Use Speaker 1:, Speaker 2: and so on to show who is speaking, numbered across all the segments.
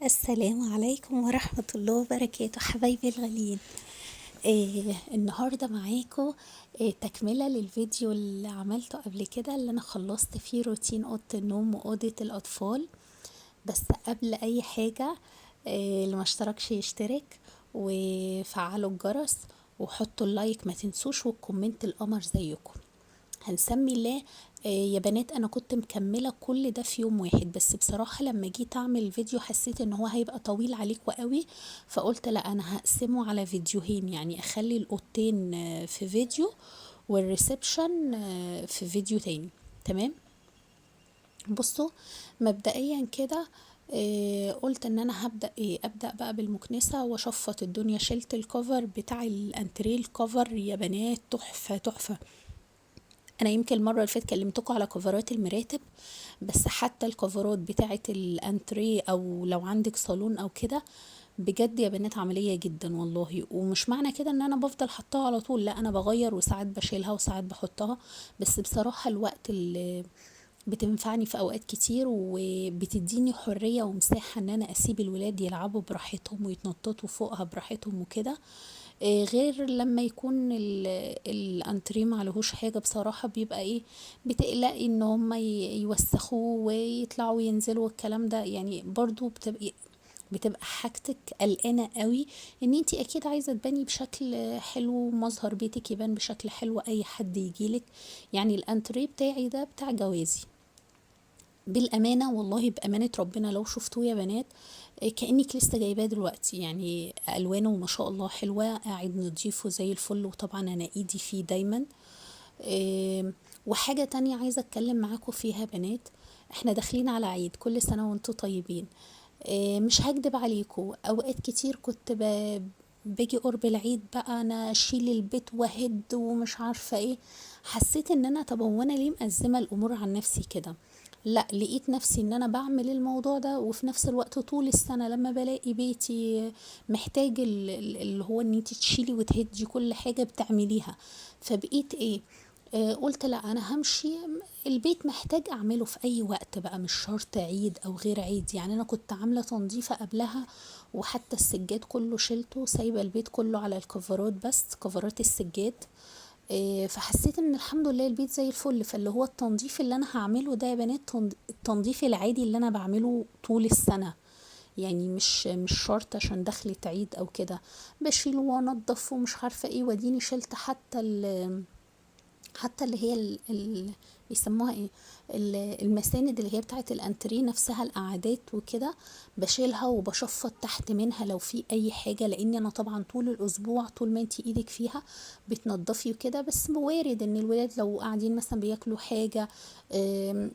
Speaker 1: السلام عليكم ورحمة الله وبركاته حبايبي الغاليين. النهاردة معاكم تكملة للفيديو اللي عملته قبل كده، اللي انا خلصت فيه روتين اوضة النوم واوضة الاطفال. بس قبل اي حاجة، اللي ما اشتركش يشترك، وفعلوا الجرس، وحطوا ال like ما تنسوش، وال comment القمر زيكم. هنسمي الله. يا بنات انا كنت مكملة كل ده في يوم واحد، بس بصراحة لما جيت اعمل فيديو حسيت ان هو هيبقى طويل عليكم قوي، فقلت لا انا هقسمه على فيديوهين، يعني اخلي الاوضتين في فيديو وال reception في فيديو تاني. تمام. بصوا مبدئيا كده، قلت ان انا هبدأ ايه، ابدأ بقى بالمكنسة واشفط الدنيا. شلت ال cover بتاع الانتريه، ال cover يا بنات تحفة تحفة. انا يمكن المره اللي فاتت كلمتكم على كفرات المراتب، بس حتى الكفرات بتاعه الانتريه او لو عندك صالون او كده، بجد يا بنات عمليه جدا والله. ومش معنى كده ان انا بفضل حطاها على طول، لا انا بغير وساعات بشيلها وساعات بحطها، بس بصراحه الوقت اللي بتنفعني في اوقات كتير، وبتديني حريه ومساحه ان انا اسيب الولاد يلعبوا براحتهم ويتنططوا فوقها براحتهم وكده، غير لما يكون الانتريه ما عليهوش حاجه. بصراحه بيبقى ايه، بتقلقي ان هم يوسخوه ويطلعوا وينزلوا والكلام ده، يعني برضو بتبقى حاجتك قلقانه قوي ان انتي اكيد عايزه تباني بشكل حلو، ومظهر بيتك يبان بشكل حلو اي حد يجيلك. يعني الانتريه بتاعي ده بتاع جوازي بالامانه، والله بامانه ربنا لو شفتوه يا بنات، كانك لسه جايباه دلوقتي، يعني الوانه ما شاء الله حلوه، قاعد نضيفه زي الفل، وطبعا انا ايدي فيه دايما. وحاجه تانية عايزه اتكلم معاكم فيها بنات، احنا داخلين على عيد، كل سنه وانتم طيبين. مش هكدب عليكم، اوقات كتير كنت باجي قرب العيد بقى انا اشيل البيت واهد ومش عارفه ايه، حسيت ان انا طب هو انا ليه مقزمه الامور عن نفسي كده؟ لا، لقيت نفسي ان انا بعمل الموضوع ده، وفي نفس الوقت طول السنة لما بلاقي بيتي محتاج اللي هو ان انتي تشيلي وتهدي كل حاجة بتعمليها، فبقيت ايه، قلت لا انا همشي البيت محتاج اعمله في اي وقت بقى، مش شرط عيد او غير عيد. يعني انا كنت عاملة تنظيفة قبلها، وحتى السجاد كله شلته، سايبة البيت كله على الكفرات بس، كفرات السجاد. فحسيت ان الحمد لله البيت زي الفل. فاللي هو التنظيف اللي انا هعمله ده يا بنات التنظيف العادي اللي انا بعمله طول السنة، يعني مش شرط عشان دخلت عيد او كده، بشيل وانضف ومش عارفة ايه. واديني شلت حتى حتى اللي هي بيسموها ايه، المساند اللي هي بتاعت الانتريه نفسها، القعدات وكده، بشيلها وبشفط تحت منها لو في اي حاجة، لان انا طبعا طول الاسبوع طول ما انتي ايدك فيها بتنضفي وكده. بس وارد ان الولاد لو قاعدين مثلا بياكلوا حاجة،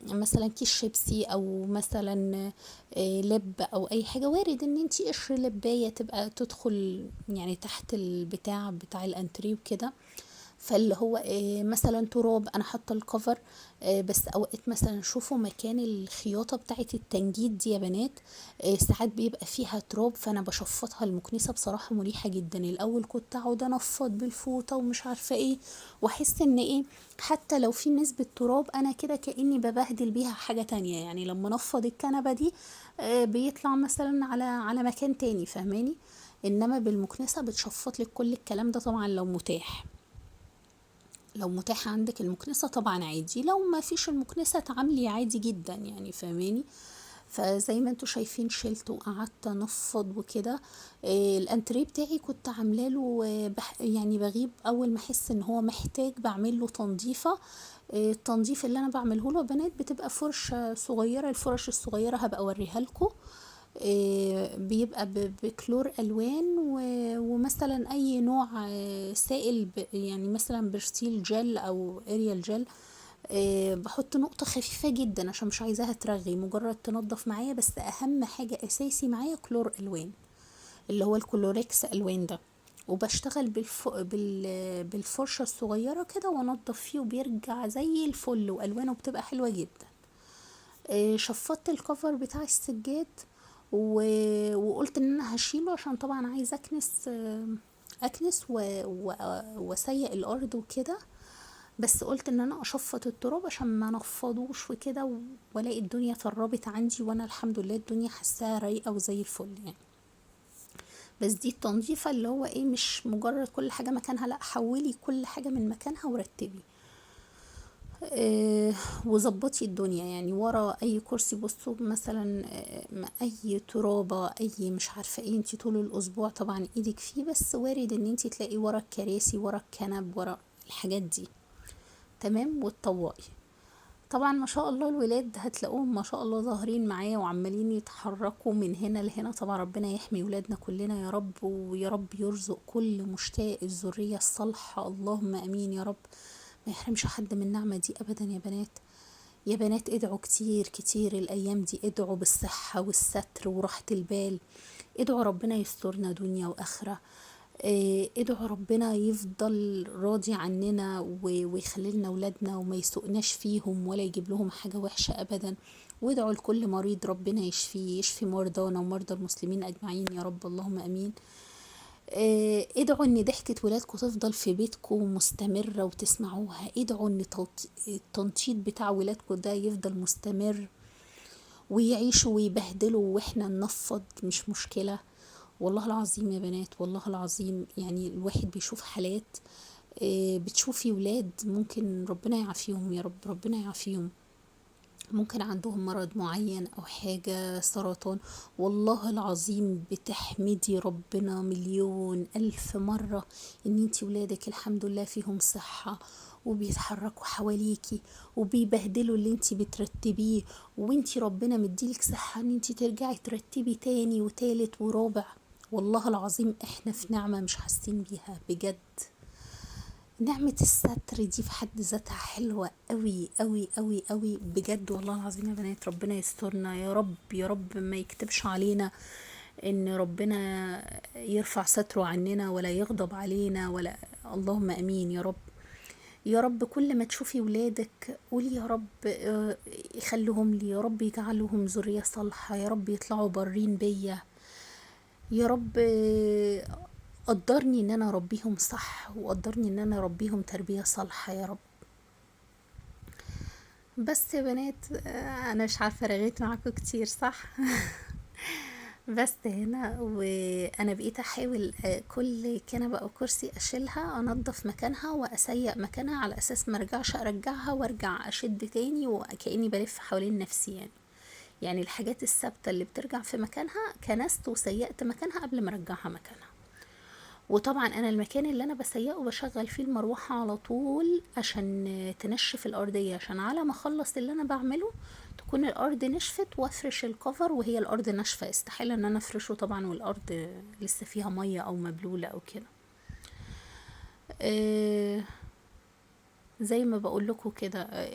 Speaker 1: مثلا كيس شيبسي او مثلا، لب او اي حاجة، وارد ان انتي قشر لباية تبقى تدخل يعني تحت البتاع بتاع الانتريه وكده. فاللي هو مثلا تراب، انا حاطه الكفر، بس اوقات مثلا شوفوا مكان الخياطه بتاعه التنجيد دي يا بنات، ساعات بيبقى فيها تراب، فانا بشفطها. المكنسه بصراحه مريحه جدا. الاول كنت اقعد انفض بالفوطه ومش عارفه ايه، واحس ان ايه حتى لو في نسبه تراب انا كده كاني ببهدل بيها حاجه تانية، يعني لما انفض الكنبه دي، بيطلع مثلا على مكان تاني، فاهماني؟ انما بالمكنسه بتشفط لك كل الكلام ده. طبعا لو متاح عندك المكنسة طبعا عادي، لو ما فيش المكنسة تعاملي عادي جدا يعني، فاهماني؟ فزي ما انتوا شايفين شلت وقعدت انفض وكده. الانتريه بتاعي كنت عامله له، يعني بغيب اول ما احس ان هو محتاج بعمل له تنظيفه. التنظيف اللي انا بعمله له يا بنات بتبقى فرشه صغيره، الفرش الصغيره هبقى اوريها لكم، بيبقى بكلور الوان ومثلا اي نوع، سائل يعني مثلا برسيل جل او اريال جل، بحط نقطة خفيفة جدا عشان مش عايزاها ترغي، مجرد تنظف معايا. بس اهم حاجة اساسي معايا كلور الوان اللي هو الكلوريكس الوان ده، وبشتغل بالفرشة الصغيرة كده وانضف فيه، وبيرجع زي الفل والوانه بتبقى حلوة جدا. شفطت الكفر بتاع السجاد وقلت ان انا هشيله عشان طبعا عايزه اكنس واسيق الارض وكده. بس قلت ان انا اشفط التراب عشان ما نفضوش وكده والاقي الدنيا تربت عندي، وانا الحمد لله الدنيا حاساها رايقه وزي الفل يعني. بس دي التنظيفه اللي هو ايه، مش مجرد كل حاجه مكانها، لا حولي كل حاجه من مكانها ورتبي وظبطي الدنيا يعني. ورا اي كرسي بصوا مثلا، اي ترابه اي مش عارفه ايه، انتي طول الاسبوع طبعا ايدك فيه، بس وارد ان انتي تلاقي ورا الكراسي ورا الكنب ورا الحاجات دي، تمام. وتطوقي طبعا ما شاء الله الولاد هتلاقوهم ما شاء الله ظاهرين معايا وعمالين يتحركوا من هنا لهنا. طبعا ربنا يحمي ولادنا كلنا يا رب، ويا رب يرزق كل مشتاق الذرية الصالحة، اللهم امين يا رب، ما يحرمش حد من النعمة دي ابدا. يا بنات يا بنات ادعوا كتير كتير الايام دي، ادعوا بالصحة والستر وراحة البال، ادعوا ربنا يسترنا دنيا واخرة، ادعوا ربنا يفضل راضي عننا ويخلي لنا ولادنا وما يسوقناش فيهم ولا يجيب لهم حاجة وحشة ابدا. وادعوا لكل مريض ربنا يشفيه، يشفي مرضانا ومرضى المسلمين اجمعين يا رب، اللهم امين. ادعوا ان ضحكة ولادكم تفضل في بيتكم مستمرة وتسمعوها، ادعوا ان التنطيط بتاع ولادكم ده يفضل مستمر ويعيشوا ويبهدلوا واحنا ننفض، مش مشكلة والله العظيم يا بنات، والله العظيم. يعني الواحد بيشوف حالات، بتشوفي ولاد ممكن ربنا يعافيهم يا رب، ربنا يعافيهم، ممكن عندهم مرض معين او حاجة سرطان، والله العظيم بتحمدي ربنا مليون الف مرة ان انتي ولادك الحمد لله فيهم صحة وبيتحركوا حواليكي وبيبهدلوا اللي انتي بترتبيه، وانتي ربنا مديلك صحة ان انتي ترجعي ترتبي تاني وتالت ورابع. والله العظيم احنا في نعمة مش حاسين بيها بجد. نعمة الستر دي في حد ذاتها حلوة قوي قوي قوي قوي بجد والله العظيم يا بنات. ربنا يسترنا يا رب، يا رب ما يكتبش علينا ان ربنا يرفع ستره عننا ولا يغضب علينا ولا، اللهم امين يا رب. يا رب كل ما تشوفي ولادك قولي يا رب يخليهم لي، يا رب يجعلهم ذرية صالحة، يا رب يطلعوا برين بيا، يا رب قدرني ان انا اربيهم صح، وقدرني ان انا اربيهم تربية صالحة يا رب. بس يا بنات انا مش عارفة رغيت معاكم كتير صح؟ بس هنا وانا بقيت احاول كل كنبة او كرسي اشيلها انظف مكانها واسيق مكانها على اساس ما ارجعش ارجعها وارجع اشد تاني وكأني بلف حوالين نفسي يعني. يعني الحاجات الثابتة اللي بترجع في مكانها كنست وسيقت مكانها قبل ما ارجعها مكانها. وطبعا انا المكان اللي انا بسيقه بشغل فيه المروحة على طول عشان تنشف الارضية، عشان على ما اخلص اللي انا بعمله تكون الارض نشفت وافرش الكفر وهي الارض ناشفة. استحالة ان انا افرشه طبعا والارض لسه فيها مية او مبلولة او كده. زي ما بقول لكم كده،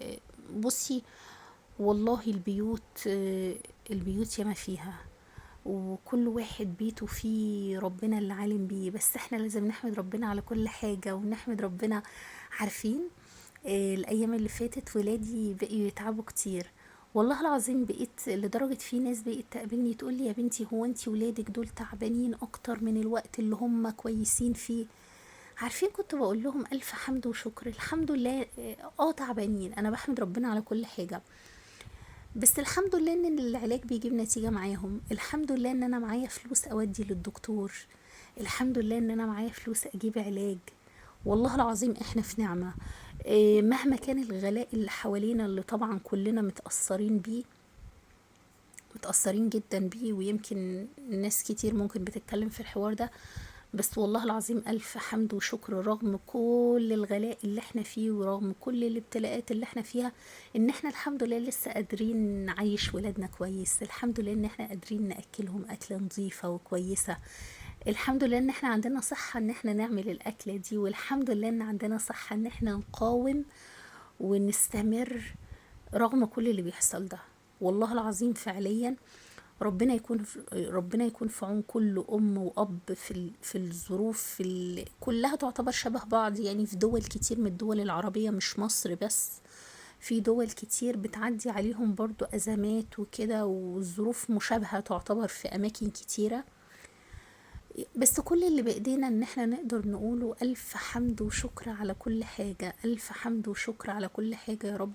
Speaker 1: بصي والله البيوت ياما فيها، وكل واحد بيته فيه ربنا اللي عالم بيه، بس احنا لازم نحمد ربنا على كل حاجة ونحمد ربنا. عارفين، الايام اللي فاتت ولادي بقوا يتعبوا كتير والله العظيم، بقيت لدرجة في ناس بقت تقابلني تقول لي يا بنتي هو انتي ولادك دول تعبانين اكتر من الوقت اللي هم كويسين فيه؟ عارفين كنت بقول لهم الف حمد وشكر الحمد لله، تعبانين، انا بحمد ربنا على كل حاجة، بس الحمد لله ان العلاج بيجيب نتيجة معاهم، الحمد لله ان انا معايا فلوس اودي للدكتور، الحمد لله ان انا معايا فلوس اجيب علاج. والله العظيم احنا في نعمة، مهما كان الغلاء اللي حوالينا اللي طبعا كلنا متأثرين بيه، متأثرين جدا بيه، ويمكن ناس كتير ممكن بتتكلم في الحوار ده، بس والله العظيم ألف حمد وشكر رغم كل الغلاء اللي احنا فيه ورغم كل الابتلاءات اللي احنا فيها، ان احنا الحمد لله لسه قادرين نعيش ولادنا كويس، الحمد لله ان احنا قادرين نأكلهم أكلة نظيفة وكويسة، الحمد لله ان احنا عندنا صحة ان احنا نعمل الأكلة دي، والحمد لله ان عندنا صحة ان احنا نقاوم ونستمر رغم كل اللي بيحصل ده. والله العظيم فعليا ربنا يكون في عون كل أم وأب في الظروف كلها تعتبر شبه بعض، يعني في دول كتير من الدول العربية مش مصر بس، في دول كتير بتعدي عليهم برضو أزمات وكده، والظروف مشابهة تعتبر في أماكن كتيرة. بس كل اللي بايدينا ان احنا نقدر نقوله الف حمد وشكر على كل حاجة، الف حمد وشكر على كل حاجة يا رب،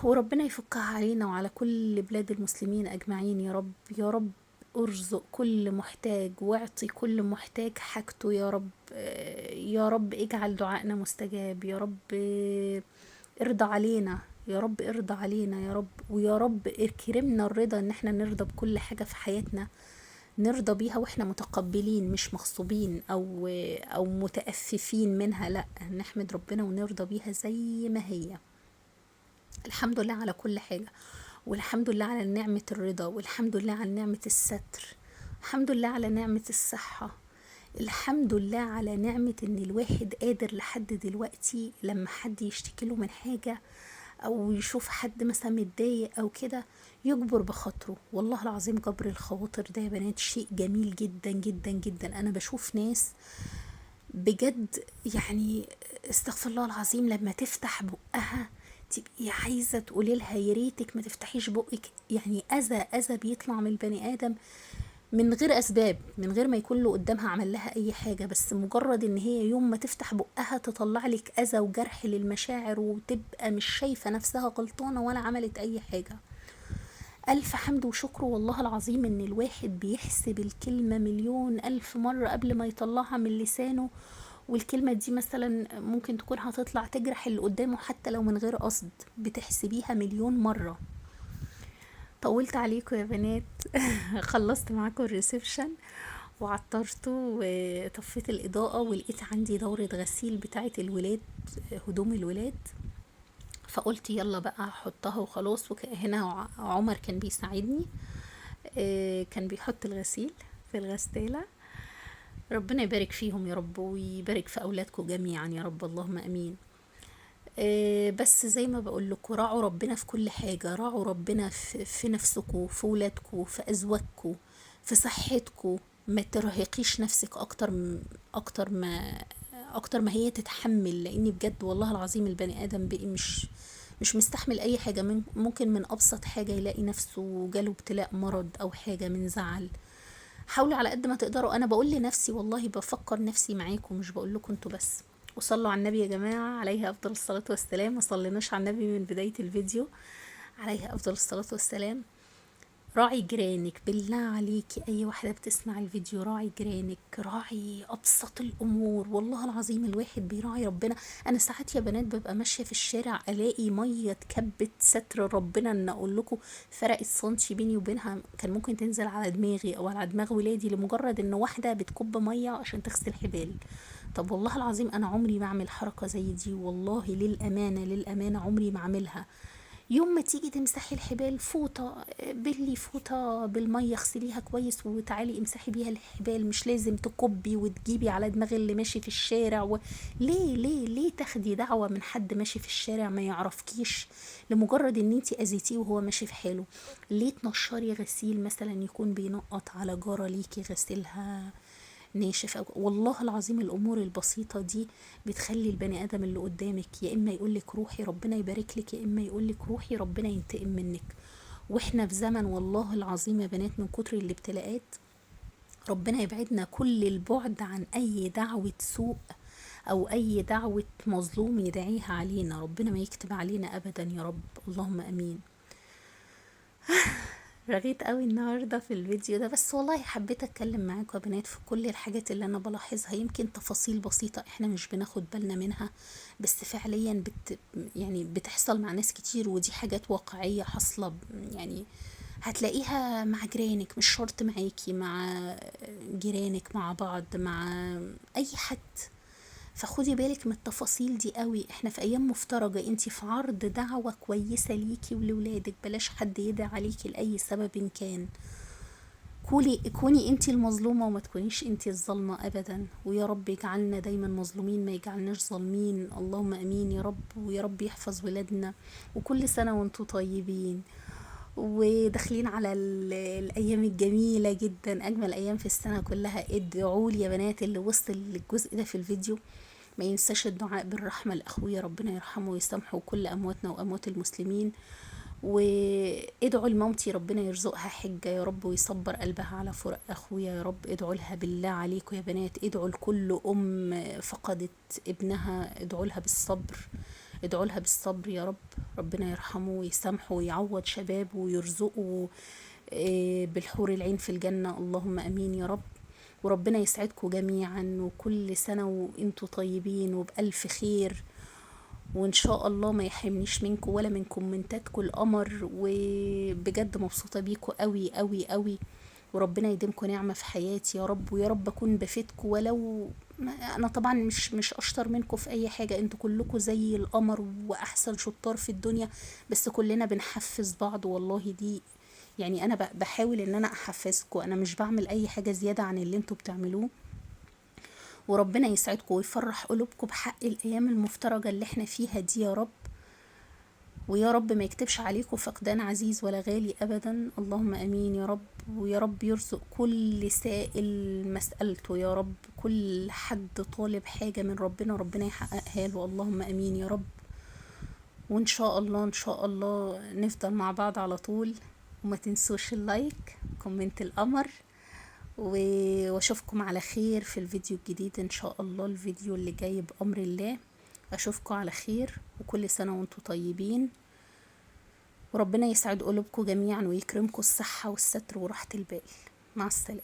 Speaker 1: وربنا يفكها علينا وعلى كل بلاد المسلمين اجمعين يا رب. يا رب ارزق كل محتاج واعطي كل محتاج حاجته يا رب. يا رب اجعل دعائنا مستجاب يا رب، ارضى علينا يا رب، ارضى علينا يا رب، ويا رب اكرمنا الرضا ان احنا نرضى بكل حاجة في حياتنا، نرضى بيها واحنا متقبلين مش مغصوبين او متأففين منها، لا نحمد ربنا ونرضى بيها زي ما هي. الحمد لله على كل حاجة، والحمد لله على نعمة الرضا، والحمد لله على نعمة الستر، الحمد لله على نعمة الصحة، الحمد لله على نعمة ان الواحد قادر لحد دلوقتي لما حد يشتكي له من حاجة او يشوف حد مثلا متضايق او كده يجبر بخاطره. والله العظيم جبر الخواطر ده يا بنات شيء جميل جدا جدا جدا. انا بشوف ناس بجد يعني استغفر الله العظيم لما تفتح بقها تبقي عايزة تقولي لها يا ريتك ما تفتحيش بقك، يعني اذى بيطلع من البني ادم من غير اسباب، من غير ما يكون له قدامها عمل لها اي حاجة، بس مجرد ان هي يوم ما تفتح بقها تطلع لك اذى وجرح للمشاعر، وتبقى مش شايفة نفسها غلطانة ولا عملت اي حاجة. الف حمد وشكر والله العظيم ان الواحد بيحسب الكلمة مليون الف مرة قبل ما يطلعها من لسانه، والكلمة دي مثلا ممكن تكون هتطلع تجرح اللي قدامه حتى لو من غير قصد، بتحسبيها مليون مرة. طولت عليكم يا بنات خلصت معاكم ال reception وعطرته وطفيت الإضاءة، ولقيت عندي دورة غسيل بتاعة الولاد، هدوم الولاد، فقلت يلا بقى احطها وخلاص. وهنا عمر كان بيساعدني، كان بيحط الغسيل في الغسالة. ربنا يبارك فيهم يا رب ويبارك في أولادكم جميعا يا رب، اللهم أمين. بس زي ما بقول لكم راعوا ربنا في كل حاجة، راعوا ربنا في نفسكم، في ولادكم، في أزواجكم، في صحتكم. ما ترهقيش نفسك أكتر ما هي تتحمل، لأن بجد والله العظيم البني آدم بقي مش مستحمل أي حاجة. ممكن من أبسط حاجة يلاقي نفسه جاله ابتلاء مرض أو حاجة من زعل. حاولوا على قد ما تقدروا. أنا بقول لنفسي والله، بفكر نفسي معاكم مش بقول لكم انتوا بس. وصلوا على النبي يا جماعة، عليه أفضل الصلاة والسلام. ما صليناش على النبي من بداية الفيديو، عليه أفضل الصلاة والسلام. راعي جيرانك بالله عليكي، أي واحدة بتسمع الفيديو راعي جيرانك، راعي أبسط الأمور. والله العظيم الواحد بيراعي ربنا. أنا ساعات يا بنات ببقى ماشية في الشارع ألاقي مية تكبت، ستر ربنا إن أقول لكم فرقت سنتي بيني وبينها، كان ممكن تنزل على دماغي أو على دماغ ولادي لمجرد إن واحدة بتكب مية عشان تغسل حبال. طب والله العظيم أنا عمري ما أعمل حركة زي دي، والله للأمانة للأمانة عمري ما أعملها. يوم ما تيجي تمسحي الحبال فوطة، بلي فوطة بالمية، اغسليها كويس وتعالي امسحي بيها الحبال، مش لازم تكبي وتجيبي على دماغ اللي ماشي في الشارع. ليه ليه ليه تاخدي دعوة من حد ماشي في الشارع ما يعرفكيش لمجرد ان انتي اذيتيه وهو ماشي في حاله؟ ليه تنشري غسيل مثلا يكون بينقط على جارة ليكي غسيلها ناشف؟ أو والله العظيم الأمور البسيطة دي بتخلي البني آدم اللي قدامك يا إما يقولك روحي ربنا يبارك لك، يا إما يقولك روحي ربنا ينتقم منك. وإحنا في زمن والله العظيم يا بنات من كتر الابتلاءات ربنا يبعدنا كل البعد عن أي دعوة سوء أو أي دعوة مظلوم يدعيها علينا، ربنا ما يكتب علينا أبدا يا رب، اللهم أمين. رغيت قوي النهارده في الفيديو ده، بس والله حبيت اتكلم معاكم يا بنات في كل الحاجات اللي انا بلاحظها. يمكن تفاصيل بسيطه احنا مش بناخد بالنا منها، بس فعليا يعني بتحصل مع ناس كتير، ودي حاجات واقعيه حاصله، يعني هتلاقيها مع جيرانك، مش شرط معاكي، مع جيرانك، مع بعض، مع اي حد. فخدي بالك من التفاصيل دي قوي. احنا في ايام مفترجة، انتي في عرض دعوة كويسة ليكي ولولادك، بلاش حد يدعي عليكي لأي سبب كان. كوني انتي المظلومة وما تكونيش انتي الظالمة ابدا. ويا رب يجعلنا دايما مظلومين ما يجعلناش ظالمين، اللهم امين يا رب. ويا رب يحفظ ولادنا، وكل سنة وانتوا طيبين، وداخلين على الايام الجميلة جدا، اجمل ايام في السنة كلها. ادعوا لي يا بنات اللي وصل للجزء ده في الفيديو ما ينساش الدعاء بالرحمة لأخويا، ربنا يرحمه ويسامحه وكل أمواتنا وأموات المسلمين. وادعوا لمامتي ربنا يرزقها حجة يا رب، ويصبر قلبها على فراق اخويا يا رب. ادعوا لها بالله عليكم يا بنات، ادعوا لكل ام فقدت ابنها، ادعوا لها بالصبر، ادعوا لها بالصبر يا رب، ربنا يرحمه ويسامحه ويعوض شبابه ويرزقه بالحور العين في الجنة، اللهم امين يا رب. وربنا يسعدكم جميعا، وكل سنة وانتوا طيبين وبألف خير، وان شاء الله ما يحرمنيش منكم ولا من كومنتاتكم القمر. وبجد مبسوطة بيكم قوي قوي قوي، وربنا يديمكم نعمة في حياتي يا رب، ويا رب اكون بفيدكم. ولو انا طبعا مش اشطر منكم في اي حاجة، انتوا كلكم زي القمر واحسن شطار في الدنيا، بس كلنا بنحفز بعض والله. دي يعني انا بحاول ان انا احفزكم، انا مش بعمل اي حاجة زيادة عن اللي انتوا بتعملوه. وربنا يسعدكم ويفرح قلوبكم بحق الايام المفترجة اللي احنا فيها دي يا رب، ويا رب ما يكتبش عليكم فقدان عزيز ولا غالي ابدا، اللهم امين يا رب. ويا رب يرزق كل سائل مسألته يا رب، كل حد طالب حاجة من ربنا ربنا يحققها له، اللهم امين يا رب. وان شاء الله ان شاء الله نفضل مع بعض على طول، وما تنسوش ال like comment القمر، واشوفكم على خير في الفيديو الجديد ان شاء الله، الفيديو اللي جاي بامر الله. اشوفكم على خير، وكل سنة وانتم طيبين، وربنا يسعد قلوبكم جميعا ويكرمكم الصحة والستر وراحة البال. مع السلامة.